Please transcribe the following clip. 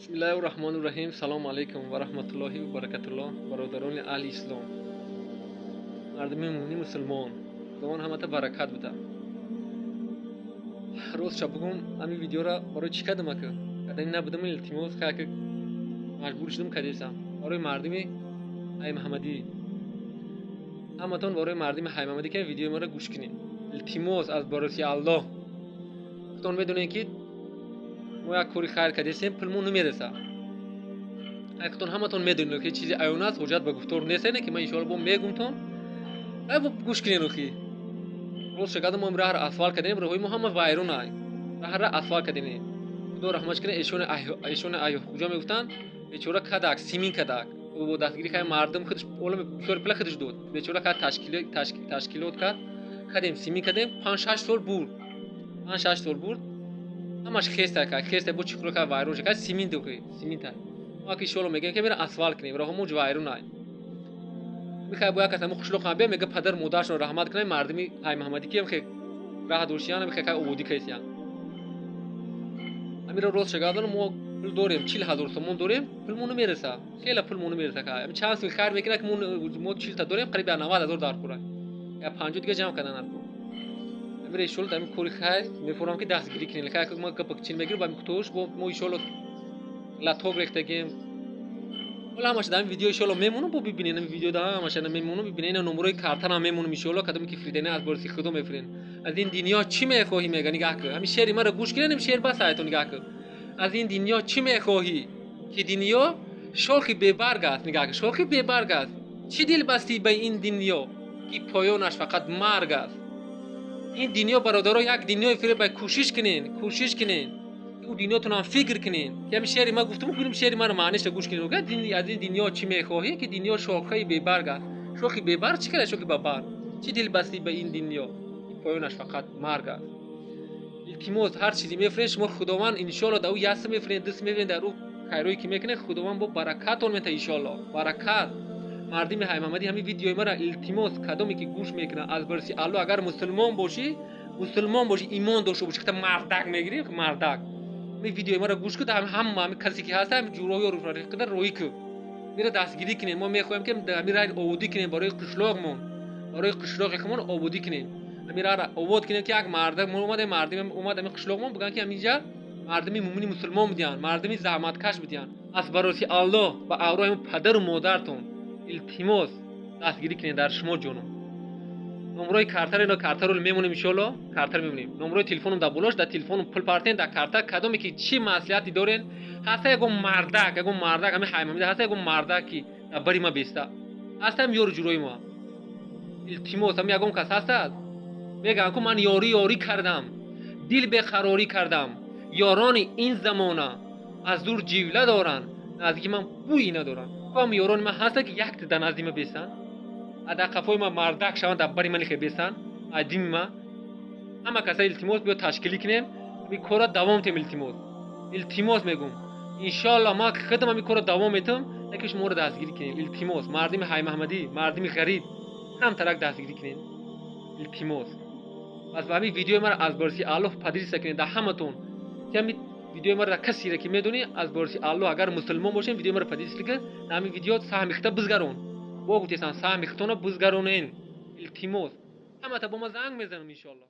Бисмиллаҳир-раҳмонир-раҳим. Салому алайкум ва раҳматуллоҳи ва баракатуллоҳ. Бародарони аҳли ислом, мардуми мӯъмини мусулмон, худованд ҳамата баракат бида. Ростша бугум, ҳамин видеора барои чӣ кардам ака? Кардани набудам, илтимос ка маҷбур шудам, кардесам. Барои мардуми ҳай Муҳаммадӣ. Ҳаматон барои мардуми ҳай Муҳаммадӣ ки видеои маро гӯш кунед. Илтимос аз бароси Аллоҳ. Худтон медонед, ки мо як кори хайр кардесем, пулмон намераса. Худтон ҳаматон медонед, ки чизи аён аст, ҳуҷҷат ба гуфтор нест, ки ман иншоалло бо мегумтон. Гӯш кунед, охи. Рост шагада мо раҳро асфалт кардем, роҳои мо ҳама вайрон ай. Раҳра асфалт кардем. Худо раҳматш кунад, эшони ай куҷо мегуфтанд, бечора кадак, симин кадак. Бо дастгирӣ кай мардум худаш олам бисёр пула худаш дод. Бечора кад ташкилот кард, кадем, симин кадем, 5-6 сол бурд. 5-6 сол бурд. Ҳамаш хеста кард, хеста бо чӣ кард, вайрон шуд, симин дохи, симин та. Мо ки иншоалло мегӯем, ки мера асфалт кунем, роҳҳо вайрон ай. Михай бо як кас ҳамун қишлоқ ҳам бия, мега падар модаршон раҳмат кунад, мардуми ҳай Муҳаммадӣ ки хе раҳ доштиян, михай кай ободӣ кардиян. Ҳаминро рост шагардон, мо пул дорем, 40 000 сомон дорем, пулмо намереса, хеле пулмо намереса. Чанд сум хайр мекунад, ки мо 40 та дорем, қариб 90 000 дар кора, я 50 дига ҷамъ кардан дар кор. Ҳаминро иншоалло дар ҳамин кори хайр мефорам, ки дастгирӣ кунем. Хай мо гапа чин мегирем ба кутош, мо иншоалло латок рехтагем. Ҳола ҳамаша дар ҳамин видео иншоалло мемонам, бо бибинед, ҳамин видео да ҳамаша мемонам, бибинед, ина номерои картаам мемонам иншоалло, кадоме ки фиридани аз бориси худо мефирен. Аз ин дунё чӣ мехоҳӣ, мега, нигаҳ кун. Ҳамин шеъри маро гӯш кунед, шеър бас айтон, нигаҳ кун. Аз ин дунё чӣ мехоҳӣ, ки дунё шохи бебарг аст, нигаҳ кун, шохи бебарг аст. Чӣ дил бастӣ ба ин дунё, ки поёнаш фақат марг аст. Ин дунё, бародаро, як дунёи фиреб, кӯшиш кунен, кӯшиш кунен, ӯ дунётонам фикр кунен, ки ҳамин шеъри ма гуфтам, кунем, шеъри маро маъниша гӯш кунен. Аз ин дунё чӣ мехоҳӣ, ки дунё шохаи бебарг аст. Шохи бебарг чӣ кара, шохи бабарг? Чӣ дил бастӣ ба ин дунё, ки поёнаш фақат марг аст. Илтимос, ҳар чизе мефирен шумо, худованд иншоалло дар ӯ ясм мефирен, дуст мефирен, дар ӯ хайрое ки мекунед, худованд бо баракатон мета, иншоалло баракат. Мардими ҳай Муҳаммадӣ, ҳамин видеои мара илтимос, кадоме ки гӯш мекунад, аз барси Алло, агар мусулмон бошӣ, мусулмон бошӣ, имон дошта бошӣ, мардак мегирӣ, мардак, ҳамин видеои мара гӯш кун, ҳама ҳамин касе ки ҳаст, ҳамин ҷуроҳи рафиқида роҳӣ кун, мера дастгирӣ кунем. Мо мехоҳем, ки ҳамин раҳ ободӣ кунем барои қишлоқмон, барои қишлоқи худмон ободӣ кунем, ҳамин раҳра обод кунем, ки як мардак мо омадем, мардум омад ҳамин қишлоқмон, бигӯянд, ки ҳаминҷа мардуми мӯъмини мусулмон будиянд, мардуми заҳматкаш будиянд. Аз бароси Аллоҳ, ба авроҳи падару модартон, илтимос, дастгирӣ кунед дар шумо ҷоном. Номрои картаро, ино картаро мемонем иншоалло, картаро мемонем, номрои телефоном дар болош, дар телефоном пул партен, дар карта. Кадоме ки чӣ маслиҳате дорен, ҳаста ягон мардак, ягон мардак ҳамин ҳаймамида ҳаста, ягон мардак ки дар бари ма беста ҳастам, ёру ҷурои ма, илтимос, ҳамин ягон кас ҳастад? Мегӯям ку ман ёрӣ ёрӣ кардам, дил беқарорӣ кардам, ёрони ин замона аз дур ҷивла доранд, наздики ман бӯй надоранд. Ҳам ёрони ман ҳаста, ки якта дар назди ма бестанд, дар қафои ма мардак шаванд, дар бари ман хе бестанд, адими ма. Ҳама каса илтимос, биё ташкилӣ кунем, ин корро давом тем. Илтимос, илтимос мегӯм, иншоалло ман худам ҳамин корро давом метам, яке шуморо дастгирӣ кунем. Илтимос, мардими ҳай Маҳмадӣ, мардими ғариб, камтарак дастгирӣ кунем, илтимос. Пас ба ҳамин видеои маро аз борси Аллоҳ поделиться кунед дар ҳаматон, ки ҳамин видеои маро касере ки медонӣ, аз борси Аллоҳ, агар мусулмон бошем, видеои маро поделиться кун, дар ҳамин видео саҳми хита бизгарон. Бо гуфтесам, саҳми хитона бизгаронен, илтимос. Ҳамата бо ма занг мезанам иншоалло.